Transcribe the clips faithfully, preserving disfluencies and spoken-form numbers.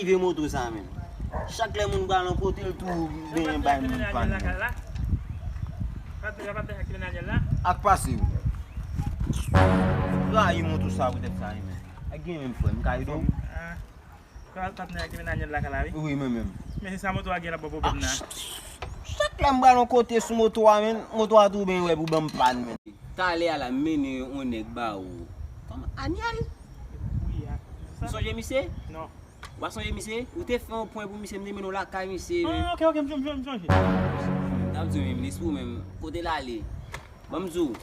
De moto sa menm. Chak lè moun pral yon kote, l tou benyen bay moun pàn. Ak pase yo. Rayi moto sa poutèt sa, wi, men. Ak gen menm frè m, ka ede w? Patnè a ki vin Daniel lakay la, wi. Wi, mwen menm. Men se sa moto a gen la ban pwoblèm nan. Chak lè m pral yon kote sou moto a, men, moto a tou benyen wè pou ban m pàn, men. Talè a la, m mennen yon nèg ba ou. Kòman? Aniel? Wi, a. Ou sonje misye? Non. Ou pa sonje misye? Ou te fè yon pwen pou misye, m te mennen w lakay misye, men. Ah, ok, ok, m sonje, m sonje. M t ap di w, men, lespri w menm, kote l ale? Ban m di w,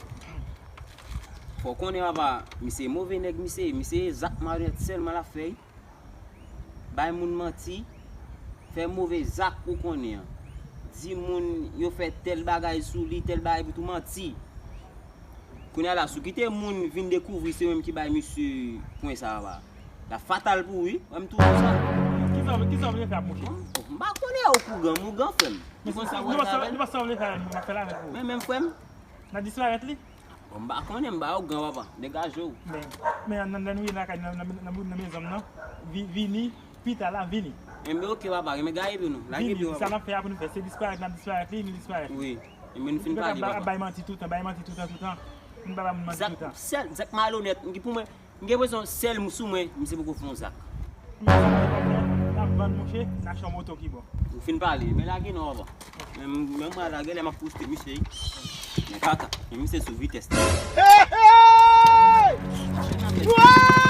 fò w konnen, papa, misye move nèg, misye, misye zak malonèt sèlman l ap fè, wi. Bay moun manti, fè move zak ou konnen an. Di moun yo fè tèl bagay sou li, tèl bagay pou tou manti. Kounye a la, si w kite moun vin dekouvri se ou menm ki bay misye pwen sa a, l ap fatal pou ou, wi. Wè m tou di w sa. Kisa w, kisa w vle fè ak mouche? Bon, m pa konnen, ou kougan, m ougan, frè m. Ou konn sa w vle fè avè l? Nou pa sa w vle fè, m ap fè l avèk ou. Men, men, frè m. N ap disparèt li? Bon, m pa konnen, m ba yo gran, papa. Degaje w. Men, men nan, nan nou ye lakay, nan, nan, nan, nan mezon m nan, vi-, vini, pita la, vini. Enben, oke, papa, men gaye pye nou. Lage pye w, papa. Sa n ap fè a pou nou fè, se disparèt, n ap disparèt li, nou disparèt li. Wi. Enben, nou fin pale, papa. Bay manti toutan, bay manti toutan, toutan. Nou pa ba moun manti toutan. Zak, sèl, zak malonèt, m gen pou mwen, m gen enpresyon sèl sou mwen, misye poko fè yon zak. Misye poko fè, n ap vann mouche, n achte yon moto ki bon. Ou fin pale, men lage non, papa. Men, men mwen la, genlè m ap fwouste misye, wi. Men kaka, men misye sou vitès li. Hey, hey!